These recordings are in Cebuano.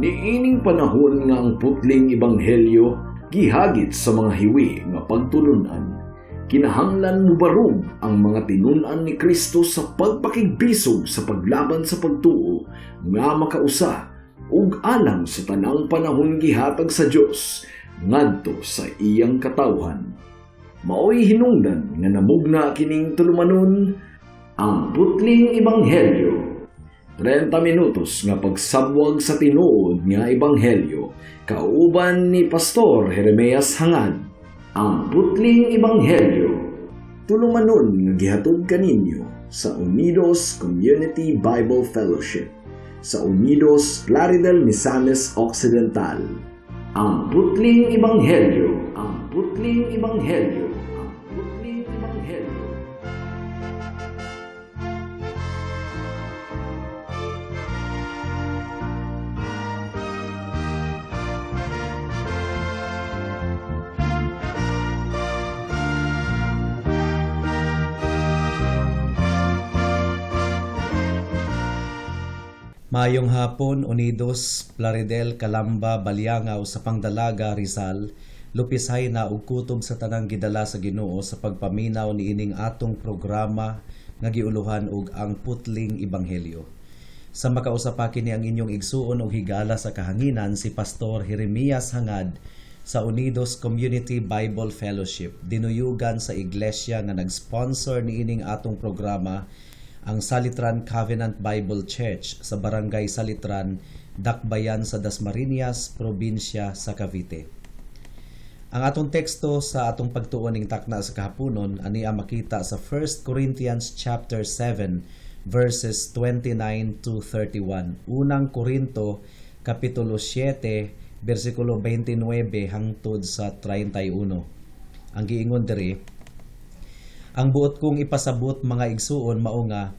Niining panahon nga ang putling ebanghelyo gihagit sa mga hiwi nga pagtulunan, kinahanglan mubarog ang mga tinun-an ni Kristo sa pagpakigbisog sa paglaban sa pagtuo nga makausa ug alang sa tanang panahon gihatag sa Dios ngadto sa iyang katawhan. Maoy hinungdan nga namugna kining tulumanon, ang putling ebanghelyo. 30 minutos nga pagsabwag sa tinuod nga ebanghelyo kauban ni Pastor Jeremias Hangad. Ang putling ebanghelyo. Tulumanon nga gihatod kaninyo sa Unidos Community Bible Fellowship sa Unidos, Plaridel, Misamis Occidental. Ang putling ebanghelyo, ang putling ebanghelyo, ang putling ebanghelyo. Maayong hapon, Unidos, Plaridel, Calamba, Baliangao sa Pangdalaga, Rizal, lupisay na ug kutob sa tanang gidala sa Ginoo sa pagpaminaw niining atong programa nga giuluhan og ang putling ebanghelyo. Sa makausa pa kini ang inyong igsuon og higala sa kahanginan, si Pastor Jeremias Hangad sa Unidos Community Bible Fellowship, dinuyugan sa iglesia nga nag-sponsor niining atong programa, ang Salitran Covenant Bible Church sa Barangay Salitran, Dakbayan sa Dasmariñas, probinsya sa Cavite. Ang atong teksto sa atong pagtuon ning takna sa kahaponon ania makita sa 1 Corinthians chapter 7 verses 29 to 31. Unang Korinto kapitulo 7 bersikulo 29 hangtod sa 31. Ang giingon diri, ang buot kong ipasabot, mga igsuon, mao nga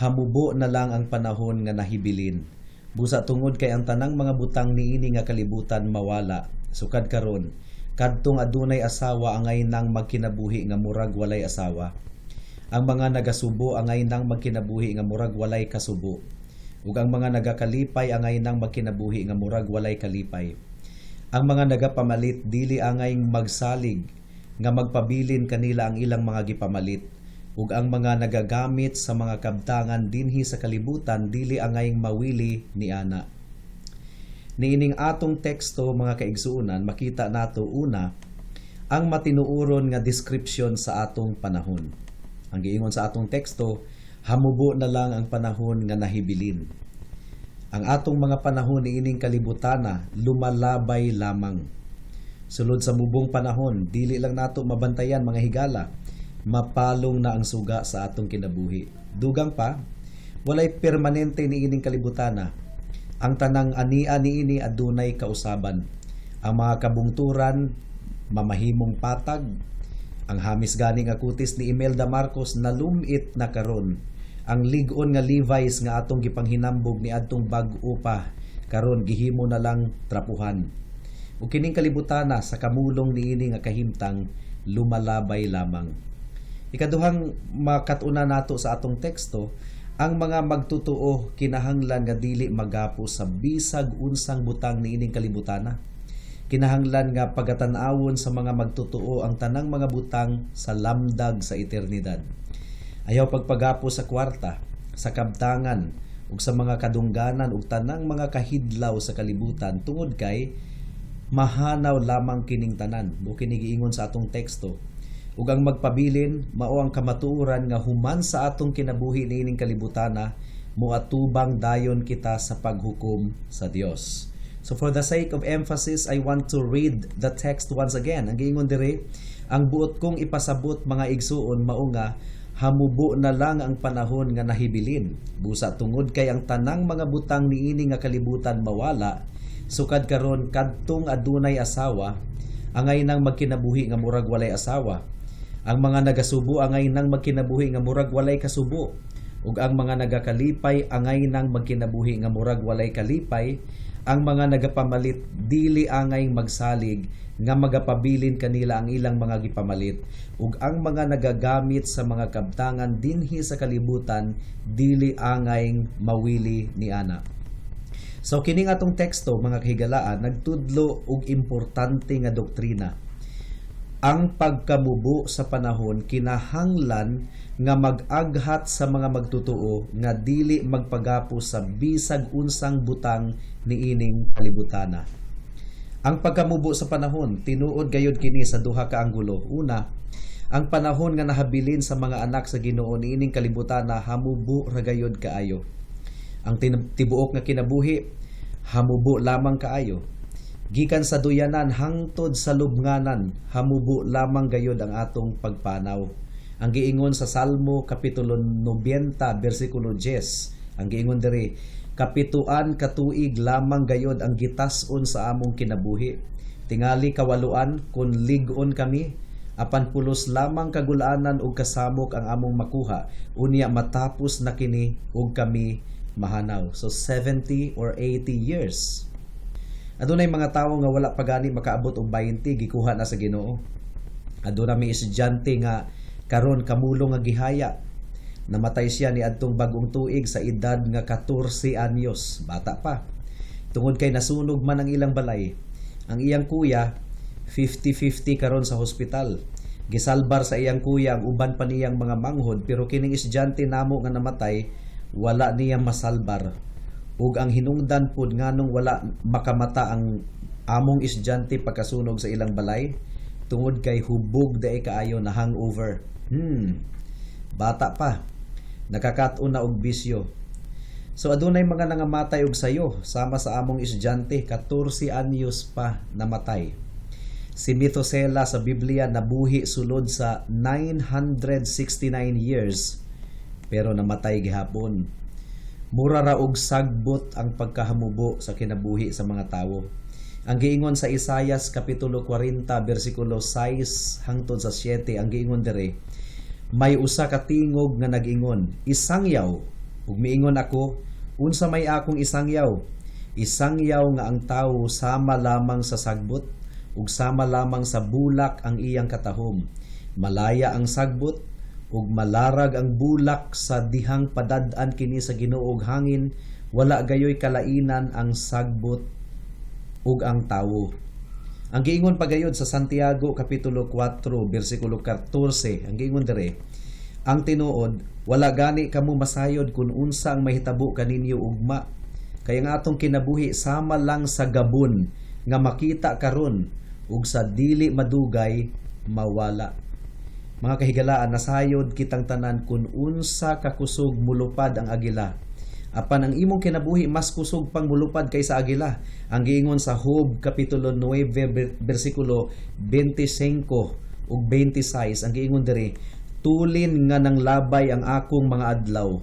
hamubo na lang ang panahon nga nahibilin. Busa tungod kay ang tanang mga butang niini nga kalibutan mawala, sukad karon kadtong adunay asawa angay nang magkinabuhi nga murag walay asawa. Ang mga nagasubo angay nang magkinabuhi nga murag walay kasubo. Ug ang mga nagakalipay angay nang magkinabuhi nga murag walay kalipay. Ang mga nagapamalit dili angay magsalig nga magpabilin kanila ang ilang mga gipamalit. Ug ang mga nagagamit sa mga kabtangan dinhi sa kalibutan dili angay mawili ni ana. Niining atong teksto, mga kaigsuonan, makita nato una ang matinuoron nga description sa atong panahon. Ang giingon sa atong teksto, hamubo na lang ang panahon nga nahibilin. Ang atong mga panahon niining kalibutana lumalabay lamang. Sulod sa mubong panahon, dili lang nato mabantayan, mga higala, mapalong na ang suga sa atong kinabuhi. Dugang pa, walay permanente niining kalibutana. Ang tanang ania niini adunay kausaban. Ang mga kabungturan mamahimong patag. Ang hamis gani nga kutis ni Imelda Marcos nalumit na karon. Ang lig-on nga Levi's nga atong gipanghinambog ni adtong bag-o pa karon gihimo na lang trapuhan. Ug kining kalibutana sa kamulong niini nga kahimtang lumalabay lamang. Ikaduhang makatuna nato sa atong teksto, ang mga magtotoo kinahanglan nga dili magapo sa bisag unsang butang niining kalibutana. Kinahanglan nga pagatan-awon sa mga magtotoo ang tanang mga butang sa lamdag sa eternidad. Ayaw pagpagapo sa kwarta, sa kabtangan, ug sa mga kadungganan ug tanang mga kahidlaw sa kalibutan tungod kay mahanaw lamang kining tanan. Mao kini giingon sa atong teksto. Ug ang magpabilin mao ang kamatuoran nga human sa atong kinabuhi niining kalibutana, moatubang dayon kita sa paghukom sa Dios. So for the sake of emphasis, I want to read the text once again. Ang giingon diri, ang buot kong ipasabot, mga igsuon, mao nga hamubo na lang ang panahon nga nahibilin. Busa tungod kay ang tanang mga butang niini nga kalibutan mawala, sukad karon kadtong adunay asawa angay nang magkinabuhi nga murag walay asawa. Ang mga nagasubo angay nang magkinabuhi nga murag walay kasubo. Ug ang mga nagakalipay angay nang magkinabuhi nga murag walay kalipay. Ang mga nagapamalit dili angay magsalig nga magapabilin kanila ang ilang mga gipamalit. Ug ang mga nagagamit sa mga kabtangan dinhi sa kalibutan dili angay mawili ni ana. So kining atong teksto, mga kahigalaan, nagtudlo og importante nga doktrina. Ang pagkamubo sa panahon kinahanglan nga mag-aghat sa mga magtotoo nga dili magpagapos sa bisag unsang butang niining kalibutana. Ang pagkamubo sa panahon, tinuod gayud kini sa duha ka anggulo. Una, ang panahon nga nahabilin sa mga anak sa Ginoo niining kalibutana hamubo ra gayud kaayo. Ang tibuok nga kinabuhi hamubo lamang kaayo. Gikan sa duyanan hangtod sa lubnganan, hamubo lamang gayud ang atong pagpanaw. Ang giingon sa Salmo kapitulo 90 bersikulo 10, ang giingon diri, 7 ka tuig lamang gayod ang gitas-on sa among kinabuhi. Tingali 8 kun lig-on kami, apan pulos lamang kagulaanan ug kasamok ang among makuha, unya matapos na kini ug kami mahanaw. So 70 or 80 years. Adunay mga tawo nga wala pa gani makaabot og 20, gikuha na sa Ginoo. Aduna may estudyante nga karon kamulong nga gihaya. Namatay siya ni adtong bagong tuig sa edad nga 14 anyos, bata pa. Tungod kay nasunog man ang ilang balay. Ang iyang kuya 50-50 karon sa hospital. Gisalbar sa iyang kuya ang uban pa niyang mga manghod, pero kining estudyante namo nga namatay wala niya masalbar. Ug ang hinungdan pud nganong wala makamata ang among estudyante pagkasunog sa ilang balay, tungod kay hubog dae kaayo, na hangover. Bata pa. Nakakat-on na og bisyo. So adunay mga nangamatay og sayo sama sa among estudyante, 14 anyos pa namatay. Si Methuselah sa Biblia nabuhi sulod sa 969 years pero namatay gihapon. Mura ra og sagbot ang pagkahamubo sa kinabuhi sa mga tawo. Ang giingon sa Isayas kapitulo 40 bersikulo 6 hangtod sa 7, ang giingon diri, may usa ka tingog nga nag-ingon, "Isangyaw." Ug miingon ako, "Unsa may akong isangyaw?" "Isangyaw nga ang tawo sama lamang sa sagbot ug sama lamang sa bulak ang iyang katahom. Malaya ang sagbot ug malarag ang bulak sa dihang padad-an kini sa Ginoo og hangin, wala gayoy kalainan ang sagbot ug ang tawo." Ang giingon pagayod sa Santiago kapitulo 4 bersikulo 14, ang giingon dire, "Ang tinuod, wala gani kamo masayod kung unsa ang mahitabo kaninyo ugma. Kaya ang atong kinabuhi sama lang sa gabon nga makita karon ug sa dili madugay mawala." Mga kahigalaan, nasayod kitang tanan kung unsa kakusog mulupad ang agila. Apan ang imong kinabuhi mas kusog pang mulupad kaysa agila. Ang giingon sa Job kapitulo 9 bersikulo 25 ug 26, ang giingon diri, "Tulin nga nang labay ang akong mga adlaw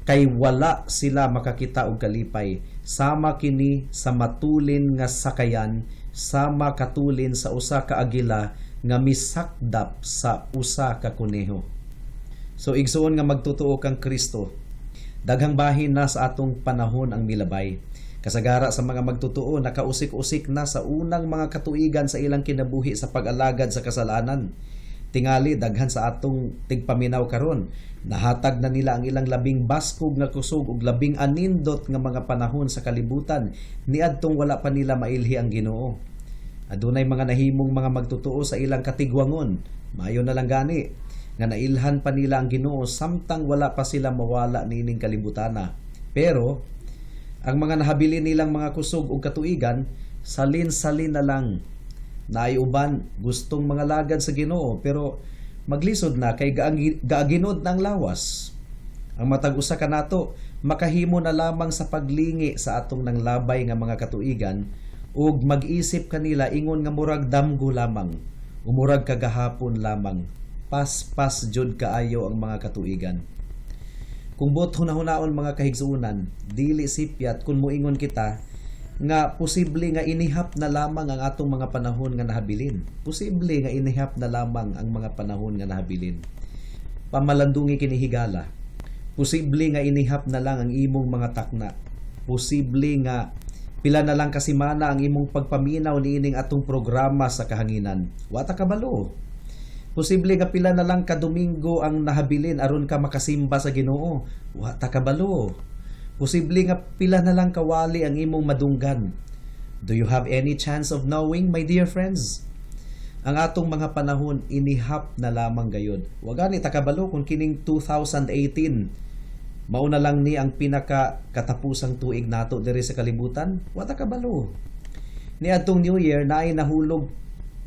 kay wala sila makakita og kalipay. Sama kini sa matulin nga sakayan, sama katulin sa usa ka agila nga misakdap sa usa ka kuneho." So igsuon nga magtotoo kang Kristo, daghang bahin na sa atong panahon ang milabay. Kasagara sa mga magtotoo nakausik-usik na sa unang mga katuigan sa ilang kinabuhi sa pag-alagad sa kasalanan. Tingali daghan sa atong tigpaminaw karon, nahatag na nila ang ilang labing baskog nga kusog ug labing anindot nga mga panahon sa kalibutan niadtong wala pa nila mailhi ang Ginoo. Adunay mga nahimong mga magtotoo sa ilang katigwangon. Maayo na lang gani nga nailhan pa nila ang Ginoo samtang wala pa sila mawala niining kalibutana. Pero ang mga nahabilin nilang mga kusog ug katuigan, salin-salin na lang. Naay uban gustong mga lagad sa Ginoo pero maglisod na kay gaaginod na ang lawas. Ang matag usa kanato makahimo na lamang sa paglingi sa atong nanglabay nga mga katuigan ug mag-isip kanila ingon nga murag damgo lamang, umurag kagahapon lamang. Paspas jud kaayo ang mga katuigan. Kung buot hunahunaon, mga kahigsuonan, dili sipyat kung moingon kita nga posible nga inihap na lamang ang atong mga panahon nga nahabilin. Posible nga inihap na lamang ang mga panahon nga nahabilin. Pamalandungi kini, higala. Posible nga inihap na lang ang imong mga takna. Posible nga pila na lang kasimana ang imong pagpaminaw niining atong programa sa kahanginan. Wa ta kabalo. Posible nga pila na lang ka Domingo ang nahabilin aron ka makasimba sa Ginoo. Wa ta kabalo. Posible nga pila na lang kawali ang imong madunggan. Do you have any chance of knowing, my dear friends? Ang atong mga panahon inihap na lamang gayod. Wa gani ta kabalo kung kining 2018 mao na lang ni ang pinaka katapusang tuig nato diri sa kalibutan. Wa ta kabalo. Niadtong New Year, naay nahulog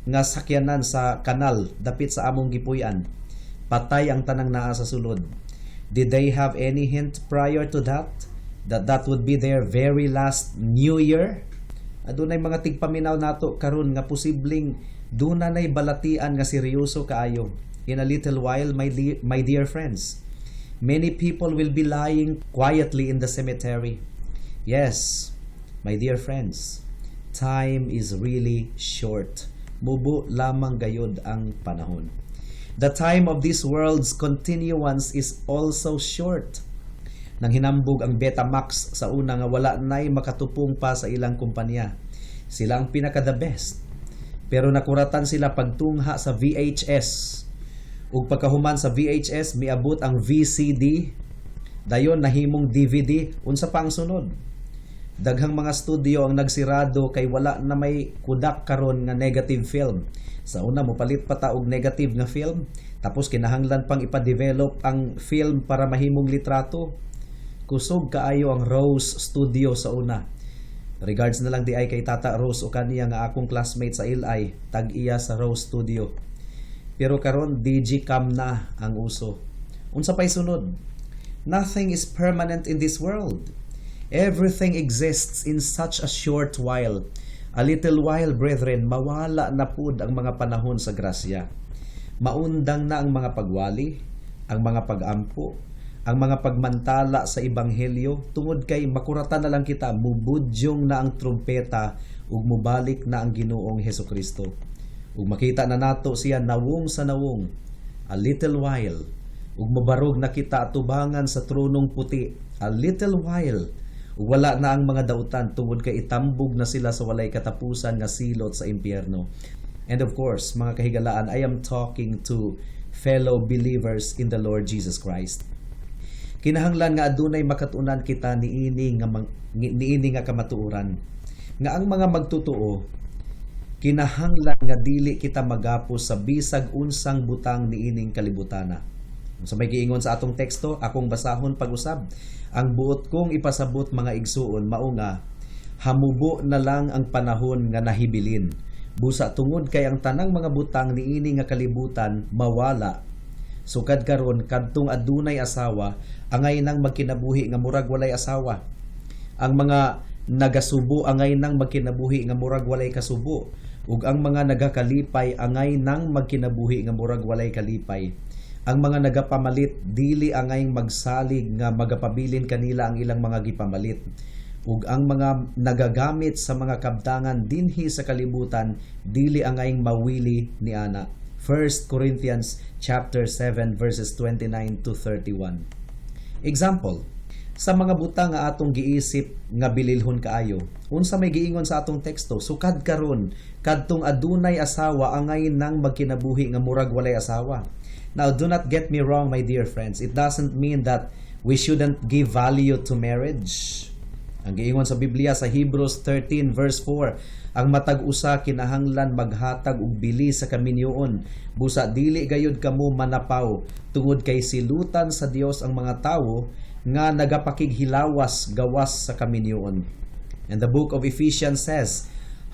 nga sakyanan sa kanal dapit sa among gipuy-an. Patay ang tanang naa sa sulod. Did they have any hint prior to that that that would be their very last New Year? Adunay mga tigpaminaw nato karon nga posibleng duna nay balatian nga seryoso kaayo. In a little while, my dear friends, many people will be lying quietly in the cemetery. Yes, my dear friends, time is really short. Mubo lamang gayod ang panahon. The time of this world's continuance is also short. Nang hinambog ang Betamax sa una nga wala nay makatupong pa sa ilang kumpanya. Sila ang pinaka the best. Pero nakuratan sila pagtungha sa VHS. Ug pagkahuman sa VHS, miabot ang VCD. Dayon nahimong DVD. Unsa pa ang sunod? Daghang mga studio ang nagsirado kay wala na may kudak karon nga negative film. Sa una, mopalit pa ta og negative nga film, tapos kinahanglan pang ipa-develop ang film para mahimong litrato. Kusog kaayo ang Rose Studio sa una. Regards na lang diay kay Tata Rose o kaniya nga akong classmate sa LI, tag-iya sa Rose Studio. Pero karon digicam na ang uso. Unsa pay sunod? Nothing is permanent in this world. Everything exists in such a short while. A little while, brethren, mawala na pud ang mga panahon sa grasya. Maundang na ang mga pagwali, ang mga pag-ampo, ang mga pagmantala sa ebanghelyo tungod kay makuratan na lang kita, mubudyong na ang trumpeta ug mubalik na ang Ginoong Hesukristo. Ug makita na nato siya nawong sa nawong. A little while, ug mabarog na kita atubangan sa tronong puti. A little while, ug wala na ang mga dautan tungod kay itambog na sila sa walay katapusan nga silot sa impyerno. And of course, mga kahigalaan, I am talking to fellow believers in the Lord Jesus Christ. Kinahanglan nga adunay makatunan kita niini nga kamatuoran nga ang mga magtotoo, kinahanglan nga dili kita magapos sa bisag unsang butang niining kalibutana. Sa may giingon sa atong teksto, akong basahon pag-usab. Ang buot kong ipasabot, mga igsuon, mao nga hamubo na lang ang panahon nga nahibilin. Busa tungod kay ang tanang mga butang niini nga kalibutan mawala. Sukad karon, kadtong adunay asawa, angay nang magkinabuhi nga murag walay asawa. Ang mga nagasubo, angay nang magkinabuhi nga murag walay kasubo. Ug ang mga nagakalipay, angay nang magkinabuhi nga murag walay kalipay. Ang mga nagapamalit, dili angay magsalig nga magapabilin kanila ang ilang mga gipamalit. Ug ang mga nagagamit sa mga kabtangan dinhi sa kalibutan, dili angay mawili ni ana. 1 Corinthians chapter 7 verses 29 to 31. Example, sa mga butang nga atong giisip nga bililhon kaayo. Unsa may giingon sa atong teksto? Sukad karon, kadtong adunay asawa, angay nang magkinabuhi nga murag walay asawa. Now, do not get me wrong, my dear friends. It doesn't mean that we shouldn't give value to marriage. Ang giingon sa Biblia sa Hebrews 13 verse 4, ang matag usa kinahanglan maghatag og bili sa kaminyoon. Busa dili gayud kamo manapaw tungod kay silutan sa Dios ang mga tawo nga nagapakighilawas gawas sa kaminyoon. And the book of Ephesians says,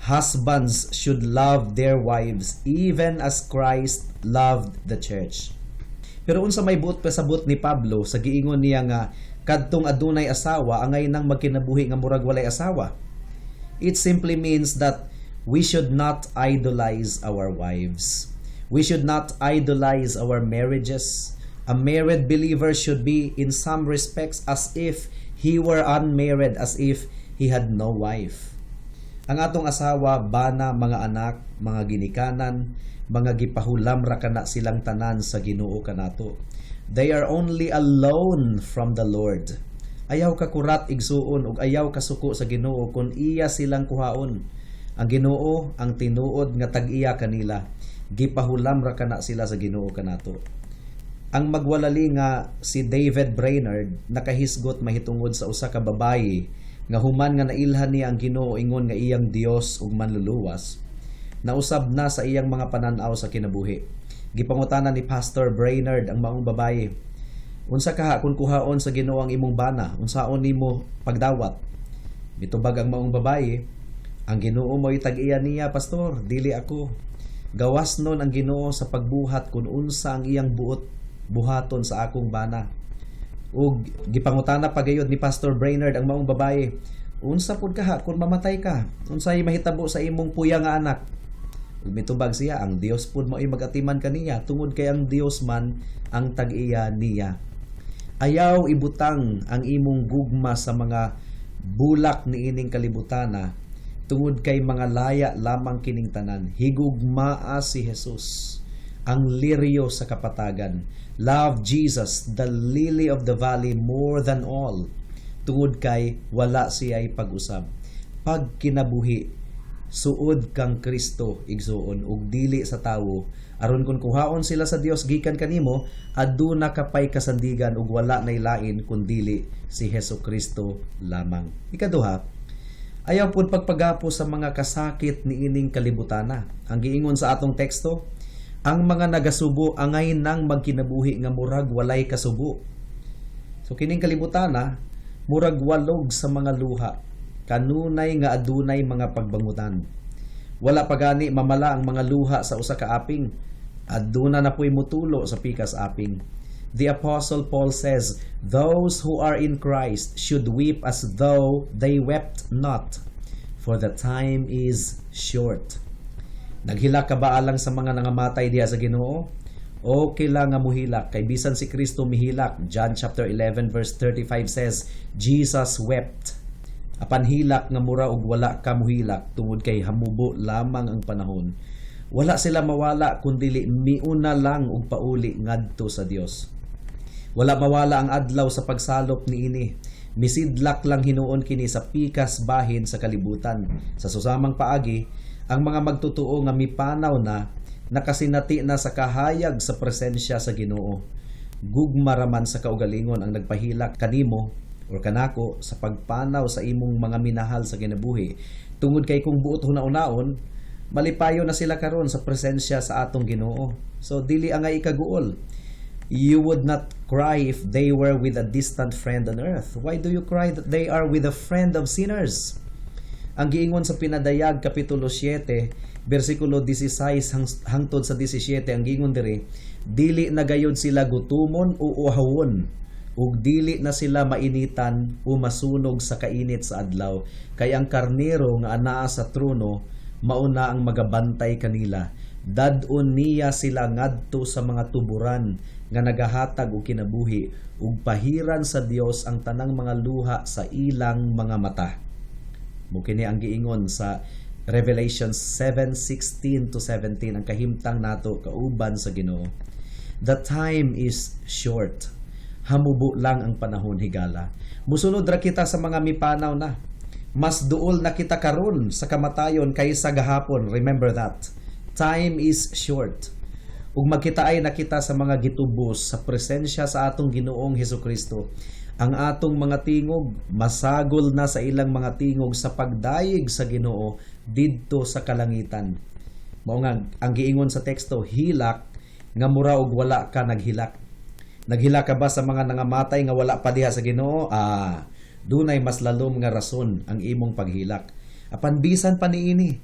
husbands should love their wives even as Christ loved the church. Pero unsa may buot pasabot ni Pablo sa giingon niya nga kadtong adunay asawa, angay nang magkinabuhi nga murag walay asawa? It simply means that we should not idolize our wives. We should not idolize our marriages. A married believer should be in some respects as if he were unmarried, as if he had no wife. Ang atong asawa, bana, mga anak, mga ginikanan, mga gipahulam ra kana silang tanan sa Ginoo kanato. They are only a loan from the Lord. Ayaw ka kurat, igsuon, ug ayaw ka suko sa Ginoo kung iya silang kuhaon. Ang Ginoo ang tinuod nga tag-iya kanila. Gipahulam ra kana sila sa Ginoo kanato. Ang magwalali nga si David Brainerd nakahisgot mahitungod sa usa ka babayi nga human nga nailhan niya ang Ginoo ingon nga iyang Dios ug Manluluwas, nausab na sa iyang mga pananaw sa kinabuhi. Gipangutana ni Pastor Brainerd ang maong babayi, "Unsa kaha kung kuhaon sa Ginoo ang imong bana, unsaon nimo pagdawat?" Mitubag ang maong babayi, "Ang Ginoo mo'y tag-iya niya, pastor, dili ako. Gawas nun ang Ginoo sa pagbuhat kung unsa ang iyang buot buhaton sa akong bana." Ug gipangutana pa gayud ni Pastor Brainerd ang maong babaye, "Unsa pud kaha kung mamatay ka? Unsay mahitabo sa imong puya nga anak?" Ug mitubag siya, "Ang Dios pud mao'y magatiman kaniya tungod kay ang Dios man ang tag-iya niya." Ayaw ibutang ang imong gugma sa mga bulak niining kalibutana tungod kay mga laya lamang kining tanan. Higugmaa si Jesus, ang liryo sa kapatagan. Love Jesus, the lily of the valley, more than all, tungod kay wala siya'y pag-usab. Pagkinabuhi, suod kang Kristo, igsuon, ug dili sa tawo, aron kung kuhaon sila sa Dios gikan kanimo, aduna ka pay kasandigan ug wala nay lain kun dili si Hesus Kristo lamang. Ikaduha, ayaw pud pagpagapo sa mga kasakit niining kalibutana. Ang giingon sa atong teksto, ang mga nagasubo angay nang magkinabuhi nga murag walay kasubo. So kining kalibutana murag walog sa mga luha, kanunay nga adunay mga pagbangutan. Wala pa gani mamala ang mga luha sa usa ka aping, aduna na po'y mutulo sa pikas aping. The Apostle Paul says, "Those who are in Christ should weep as though they wept not, for the time is short." Naghilak ka ba alang sa mga nangamatay diha sa Ginoo? Okay lang nga muhilak kay bisan si Kristo mihilak. John chapter 11 verse 35 says, "Jesus wept." Apan hilak nga mura og wala ka muhilak tungod kay hamubo lamang ang panahon. Wala sila mawala kundili miuna lang og pauli ngadto sa Dios. Wala mawala ang adlaw sa pagsalop niini. Misidlak lang hinuon kini sa pikas bahin sa kalibutan. Sa susamang paagi, ang mga magtotoo nga mipanaw na, nakasinati na sa kahayag sa presensya sa Ginoo. Gugma raman sa kaugalingon ang nagpahilak kanimo or kanako sa pagpanaw sa imong mga minahal sa kinabuhi. Tungod kay kung buot huna-unaon, malipayo na sila karon sa presensya sa atong Ginoo. So dili angay ikaguol. You would not cry if they were with a distant friend on earth. Why do you cry that they are with a friend of sinners? Ang giingon sa Pinadayag kapitulo 7 bersikulo 16 hangtod sa 17, ang giingon diri, dili na gayod sila gutumon o uhawon ug dili na sila mainitan o masunog sa kainit sa adlaw, kay ang Karnero nga anaa sa trono mauna ang magabantay kanila. Dad-on niya sila ngadto sa mga tuburan nga nagahatag og kinabuhi, ug pahiran sa Dios ang tanang mga luha sa ilang mga mata. Mao kini ang giingon sa Revelation 7:16 to 17, ang kahimtang nato kauban sa Ginoo. The time is short. Hamubo lang ang panahon, higala. Musunod ra kita sa mga mipanaw na. Mas duol na kita karon sa kamatayon kaysa gahapon. Remember that. Time is short. Ug magkitaay na kita sa mga gitubos sa presensya sa atong Ginoong Hesus Kristo. Ang atong mga tingog masagol na sa ilang mga tingog sa pagdayeg sa Ginoo didto sa kalangitan. Mao nga ang giingon sa teksto, hilak nga mura og wala ka naghilak. Naghilak ka ba sa mga nangamatay nga wala pa diha sa Ginoo? Ah, dunay mas lalom nga rason ang imong paghilak. Apan bisan pa niini,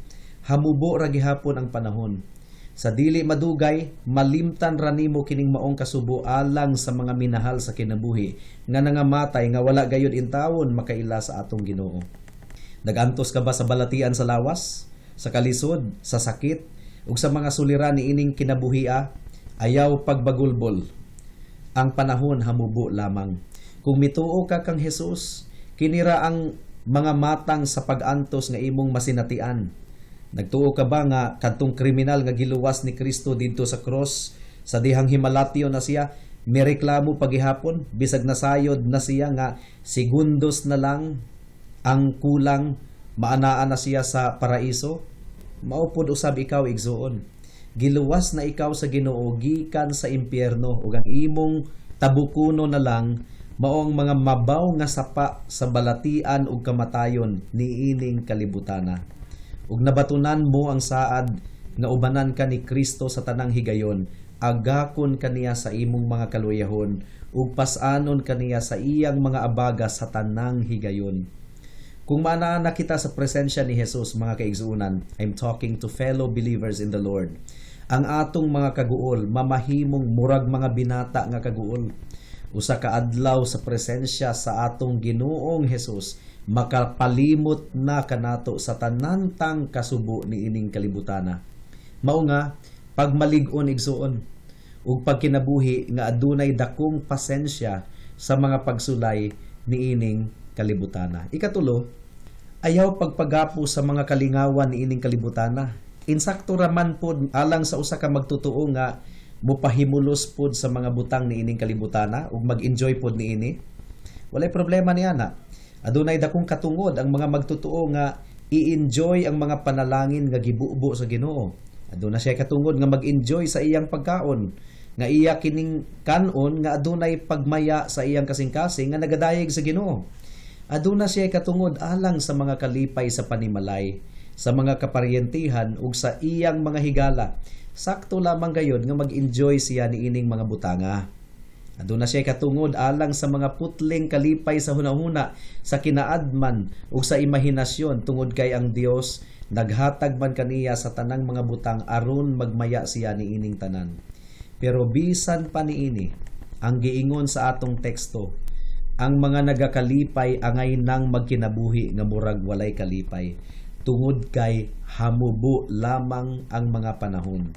hamubo ra gihapon ang panahon. Sa dili madugay, malimtan ra nimo kining maong kasubo alang sa mga minahal sa kinabuhi nga nangamatay nga wala gayud intawon makaila sa atong Ginoo. Nagantos ka ba sa balatian sa lawas, sa kalisod, sa sakit, ug sa mga suliran niining kinabuhia? Ayaw pagbagulbol. Ang panahon hamubo lamang. Kung mituo ka kang Jesus, kinira ang mga matang sa pag-antos nga imong masinatian. Nagtuo ka ba nga kadtong kriminal nga giluwas ni Kristo didto sa cross, sa dihang himalatyo na siya, mireklamo pagihapon bisag nasayod na siya nga segundos na lang ang kulang maanaa na siya sa paraiso? Mao pud usab ikaw, igsuon. Giluwas na ikaw sa Ginoo gikan sa impyerno ug ang imong tabukonon na lang mao ang mga mabaw nga sapa sa balatian ug kamatayon niining kalibutana. Ug nabatunan mo ang saad nga ubanan ka ni Kristo sa tanang higayon, agakon kaniya sa imong mga kaluyahon ug pas-anon kaniya sa iyang mga abaga sa tanang higayon. Kung maanaa na kita sa presensya ni Jesus, mga kaigsuonan, I'm talking to fellow believers in the Lord. Ang atong mga kaguol mamahimong murag mga binata nga kaguol. Usa ka adlaw sa presensya sa atong Ginoong Jesus, makapalimot na kanato sa tanantang kasubo niining kalibutana. Mao nga pagmalig-on, igsuon, ug pagkinabuhi nga adunay dakong pasensya sa mga pagsulay niining kalibutana. Ikatulo, ayaw pagpagapo sa mga kalingawan niining kalibutana. Insakto raman pod alang sa usa ka magtotoo nga mopahimulos pod sa mga butang niining kalibutana ug mag-enjoy pod niini. Walay problema niya na. Adunay dakong katungod ang mga magtotoo nga i-enjoy ang mga panalangin nga gibubo sa Ginoo. Aduna siya katungod nga mag-enjoy sa iyang pagkaon, nga iya kining kanon nga adunay pagmaya sa iyang kasing-kasing nga nagadayeg sa Ginoo. Aduna siya katungod alang sa mga kalipay sa panimalay, sa mga kaparyentihan ug sa iyang mga higala. Sakto lamang gayod nga mag-enjoy siya niining mga butanga. Aduna siya katungod alang sa mga putling kalipay sa hunahuna, sa kinaadman ug sa imahinasyon, tungod kay ang Dios naghatag man kaniya sa tanang mga butang aron magmaya siya niining tanan. Pero bisan pa niini, ang giingon sa atong teksto, ang mga nagakalipay angay nang magkinabuhi nga murag walay kalipay, tungod kay hamubo lamang ang mga panahon.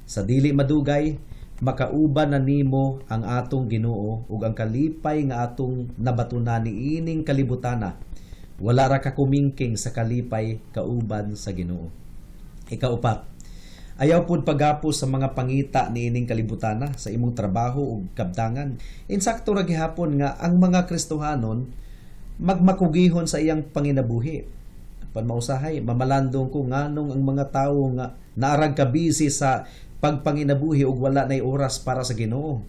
Sa dili madugay, makauban na nimo ang atong Ginoo ug ang kalipay nga atong nabatunan niining kalibutana wala ra ka kumingking sa kalipay kauban sa Ginoo. Ikaupat, ayaw pud pagapos sa mga pangita niining kalibutana sa imong trabaho ug kabtangan. Insakto ra gihapon nga ang mga Kristohanon magmakugihon sa iyang panginabuhi. Pan mausahay, mamalandong ko nganong ang mga tawo nga naarag ka busy sa pagpanginabuhi ug wala nay oras para sa Ginoo.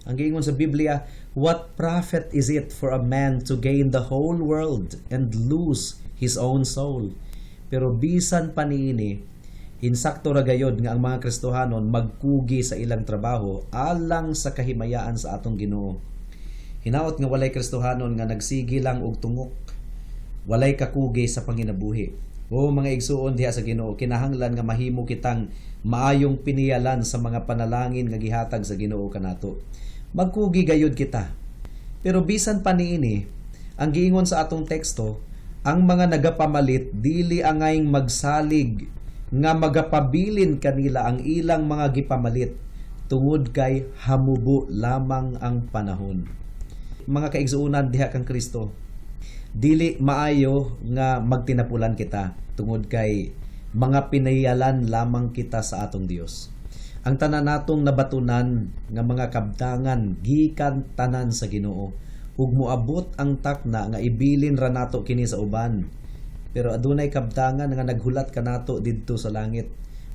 Ang giingon sa Biblia, "What profit is it for a man to gain the whole world and lose his own soul?" Pero bisan pa niini, insakto ra gayod nga ang mga Kristohanon magkugi sa ilang trabaho alang sa kahimayaan sa atong Ginoo. Hinaot nga walay Kristohanon nga nagsigi lang og tungok, walay kakugi sa panginabuhi. O mga igsuon diha sa Ginoo, kinahanglan nga mahimo kitang maayong piniyalan sa mga panalangin nga gihatag sa Ginoo kanato. Magkugi gayud kita. Pero bisan pa niini, ang giingon sa atong teksto, ang mga nagapamalit dili angayng magsalig nga magapabilin kanila ang ilang mga gipamalit, tungod kay hamubo lamang ang panahon. Mga kaigsuonan diha kang Kristo, dili maayo nga magtinapulan kita tungod kay mga pinayalan lamang kita sa atong Dios. Ang tanan natong nabatunan nga mga kabtangan gikan tanan sa Ginoo, ug moabot ang takna nga ibilin ra nato kini sa uban. Pero adunay kabtangan nga naghulat kanato didto sa langit.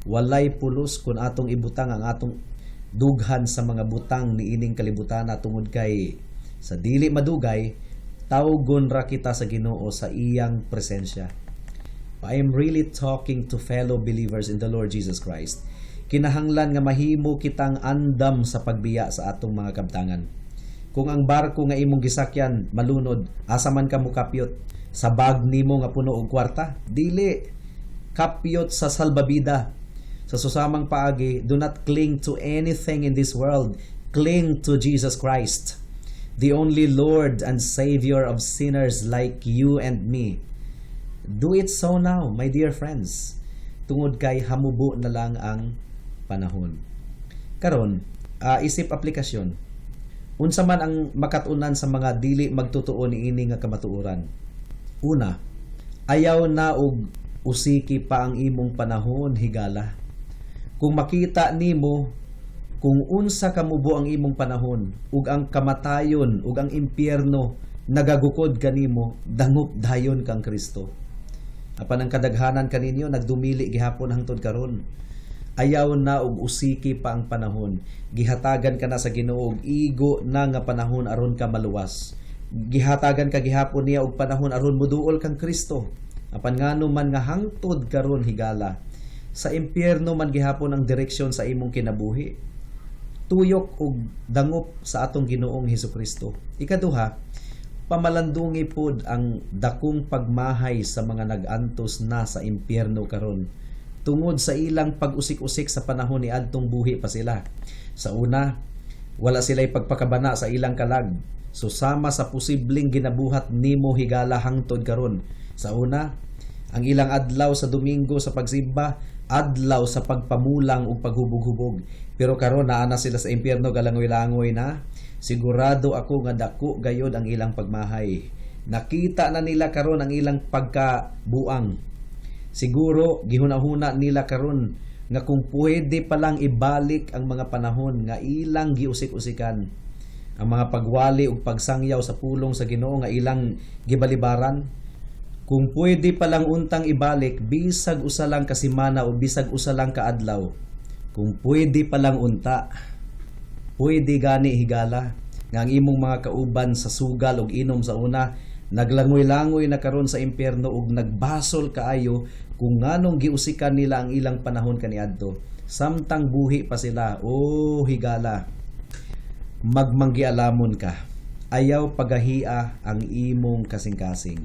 Walay pulos kung atong ibutang ang atong dughan sa mga butang niining kalibutana, tungod kay sa dili madugay tawgon ra kita sa Ginoo sa iyang presensya. I am really talking to fellow believers in the Lord Jesus Christ. Kinahanglan nga mahimo kitang andam sa pagbiya sa atong mga kabtangan. Kung ang barko nga imong gisakyan malunod, asa man ka mokapyot? Sa bag nimo nga puno og kwarta? Dili. Kapyot sa salbabida. Sa susamang paagi, do not cling to anything in this world. Cling to Jesus Christ, the only Lord and Savior of sinners like you and me. Do it so now, my dear friends. Tungod kay hamubo na lang ang panahon. Karon, isip aplikasyon. Unsa man ang makat-unan sa mga dili magtotoo niini nga kamatuoran? Una, ayaw na og usiki pa ang imong panahon, higala. Kung makita nimo kung unsa kamubo ang imong panahon ug ang kamatayon ug ang impyerno nagagukod kanimo, dangop dayon kang Kristo. Apan ang kadaghanan kaninyo nagdumili gihapon hangtod karon. Ayaw na og usiki pa ang panahon. Gihatagan ka na sa Ginoo og igo na nga panahon aron ka maluwas. Gihatagan ka gihapon niya og panahon aron moduol kang Kristo. Apan ngano man nga hangtod karon, higala, sa impyerno man gihapon ang direksyon sa imong kinabuhi? Tuyok og dangop sa atong Ginoong Hesukristo. Ikaduha, pamalandungi pod ang dakong pagmahay sa mga nag-antos na sa impyerno karon tungod sa ilang pag-usik-usik sa panahon ni adtong buhi pa sila. Sa una, wala sila'y pagpakabana sa ilang kalag. So sama sa posibleng ginabuhat nimo, higala, hangtod karon. Sa una, ang ilang adlaw sa Domingo sa pagsimba, adlaw sa pagpamulang ug paghubog-hubog. Pero karon naa na sila sa impyerno, galangoy-langoy na. Sigurado ako nga dako gayod ang ilang pagmahay. Nakita na nila karon ang ilang pagkabuang. Siguro gihuna-huna nila karon nga kung pwede pa lang ibalik ang mga panahon nga ilang giusik-usikan, ang mga pagwali ug pagsangyaw sa pulong sa Ginoo nga ilang gibalibaran, kung pwede pa lang untang ibalik bisag usa lang ka semana o bisag usa lang ka adlaw, kung pwede pa lang unta. Pwede gani, higala, nga ang imong mga kauban sa sugal ug inom sa una naglangoy-langoy na karon sa impyerno ug nagbasol kaayo kung nganong giusikan nila ang ilang panahon kaniadto samtang buhi pa sila. Oh higala, magmanggialamon ka. Ayaw pagahia ang imong kasing-kasing.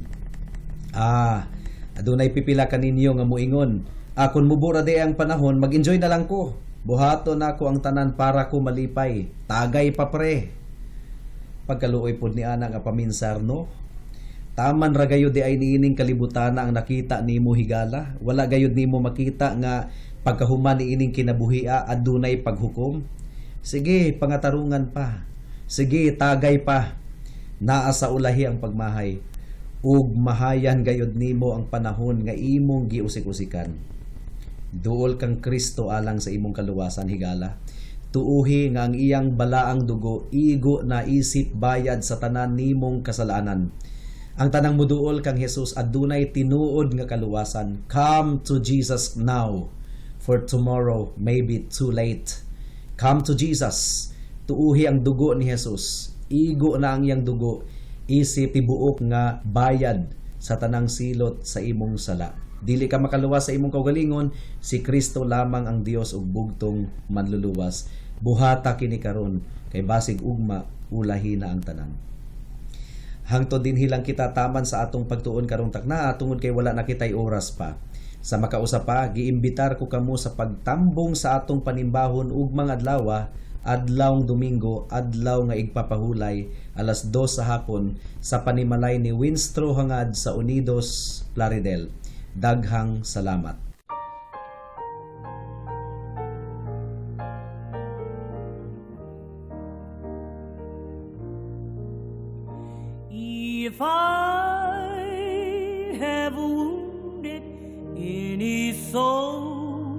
Adunay pipila kaninyo nga moingon, "Akon mubo ra di ang panahon, mag-enjoy na lang ko. Buhaton nako ang tanan para ko malipay. Tagay pa, pre." Pagkaluoy pod ni ana nga paminsar, no? Taman ra gayud di ay niining kalibutan ang nakita nimo, higala. Wala gayud nimo makita nga pagkahuman niining kinabuhia adunay paghukom. Sige, pangatarungan pa. Sige, tagay pa. Naa sa ulahi ang pagmahay. Ug mahayan gayud nimo ang panahon nga imong giusik-usikan. Duol kang Kristo alang sa imong kaluwasan, higala. Tuuhi nga ang iyang balaang dugo igo na isip bayad sa tanan nimong kasalanan. Ang tanang muduol kang Jesus adunay tinuod nga kaluwasan. Come to Jesus now, for tomorrow may be too late. Come to Jesus. Tuuhi ang dugo ni Jesus. Igo na ang iyang dugo isip tibuok nga bayad sa tanang silot sa imong sala. Dili ka makaluwas sa imong kaugalingon, si Kristo lamang ang Dios ug bugtong manluluwas. Buhata kini karon kay basig ugma ulahi na ang tanan. Hangtod dinhi lang kita taman sa atong pagtuon karong takna tungod kay wala na kitay oras pa. Sa makausa pa, giimbitar ko kamo sa pagtambong sa atong panimbahon ugmang adlaw, adlawng Domingo, adlaw nga igpapahulay, alas 2 sa hapon sa panimalay ni Winstro Hangad sa Unidos, Plaridel. Daghang salamat. If I have wounded any soul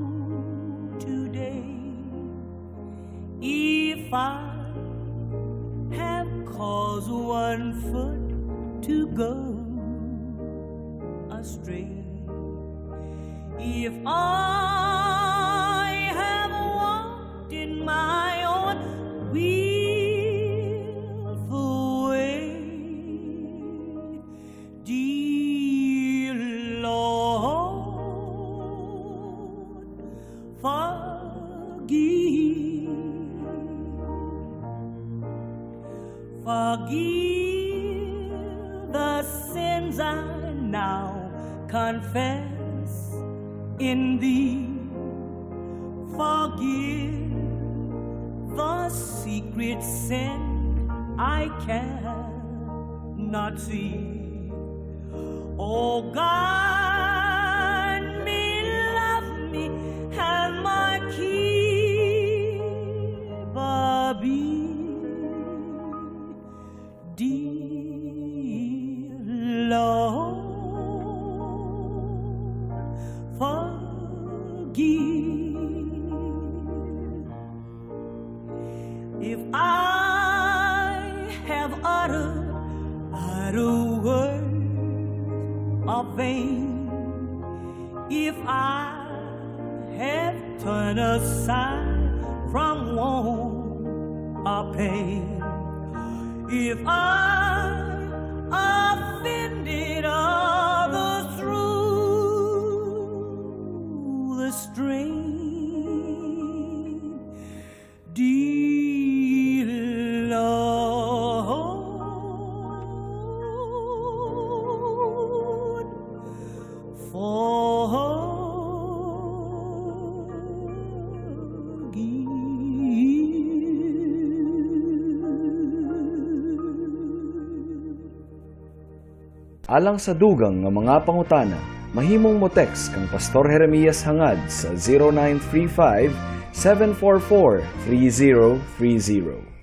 today, if I have caused one foot to go astray, if I have walked in my own willful way, dear Lord, forgive. Forgive the sins I now confess in thee. Forgive the secret sin I cannot see. Oh, guide me, love me, and my keeper be. Dear Lord, forgive. If I have uttered idle words of vain, if I have Turn aside from want or pain. If I offended others through the strain, dear Lord, forgive. Alang sa dugang nga mga pangutana, mahimong mo text kang Pastor Jeremias Hangad sa 0935 744 3030.